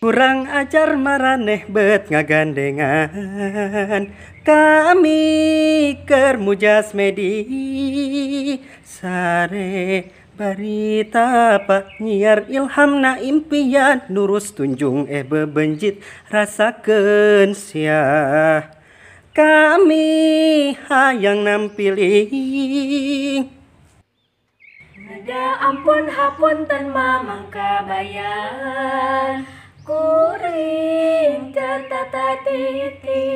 Kurang ajar maraneh bet ngagandengan kami keur mujas medi sare bari tapa nyiar ilhamna impian nurus tunjung bebenjit rasakeun sia kami hayang nampiling. Neda ampun hapunten Mamang Kabayan kuring tata titi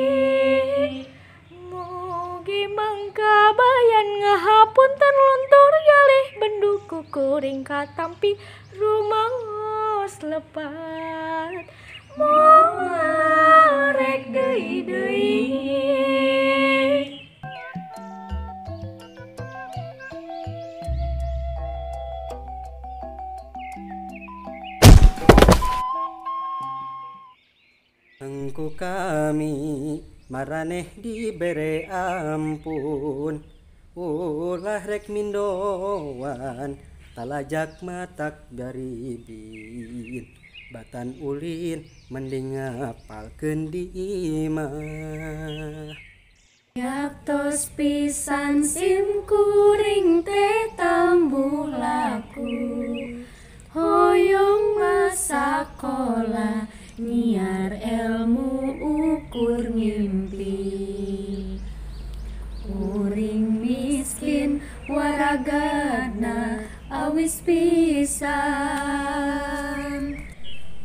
mugi Mangkabayan ngahapunten luntur galih benduku kuring katampi rumaos lepat moal rek deui deui. Engku kami maraneh dibere ampun ulah rek mindoan talajak matak garibin batan ulin mending ngapalkeun di imah. Yaktos pisan sim kuring teh tambuh laku hoyong masakola nyiar ilmu ukur ngimpi kuring miskin waragana awis pisan.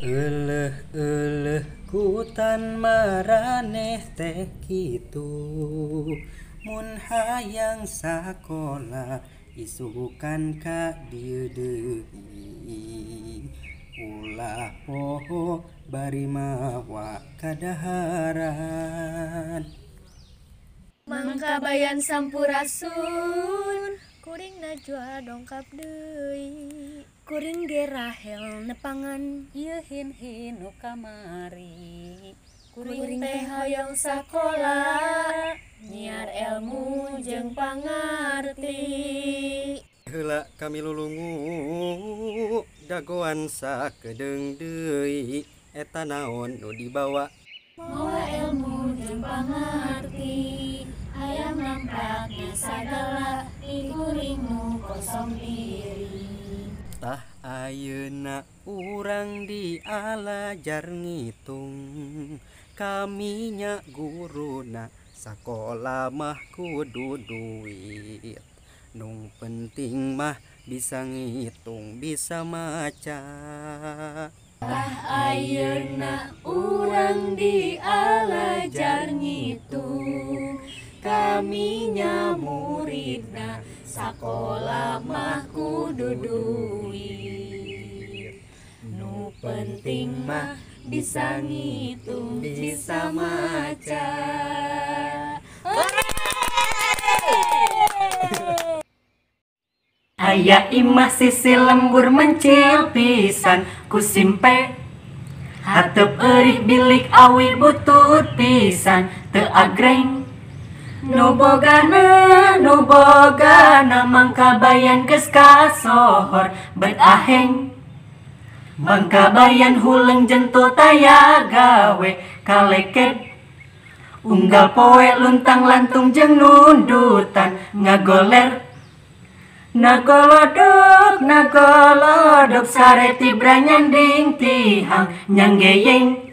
Eleh eleh kutan maraneh teh kitu mun hayang sakola isukan ka dieu deui ulah poho bari mawa kadaharan. Mangkabayan sampurasun kuring Najwa dongkap deui kuring ge Rahel nepangan ieu hin-hin nu kamari kuring teh hoyong sakola nyiar ilmu jeung pangarti. Heula kami lulungu dagoan sakedeung deui eta naon nu dibawa mawa ilmu jeung pangarti hayang nampakna sagala di kuring nu kosong diri. Tah ayeuna urang dialajar ngitung kami nya guruna sakola mah kudu duit nung penting mah bisa ngitung bisa maca. Tah ayeuna urang dialajar ngitung kami nya muridna sakola mah kudu duit nu penting mah bisa ngitung bisa maca. Aya imah sisi lembur mencil pisan ku simpe hateup eurih bilik awi butut pisan teu agreng nu bogana Mangkabayan geus kasohor bet aheng Mangkabayan huleng jentul taya gawe kaleket unggal poe luntang lantung jeung nundutan ngagoler nagolodok nagolodok sare tibra nyanding tihang nyanggeyeng.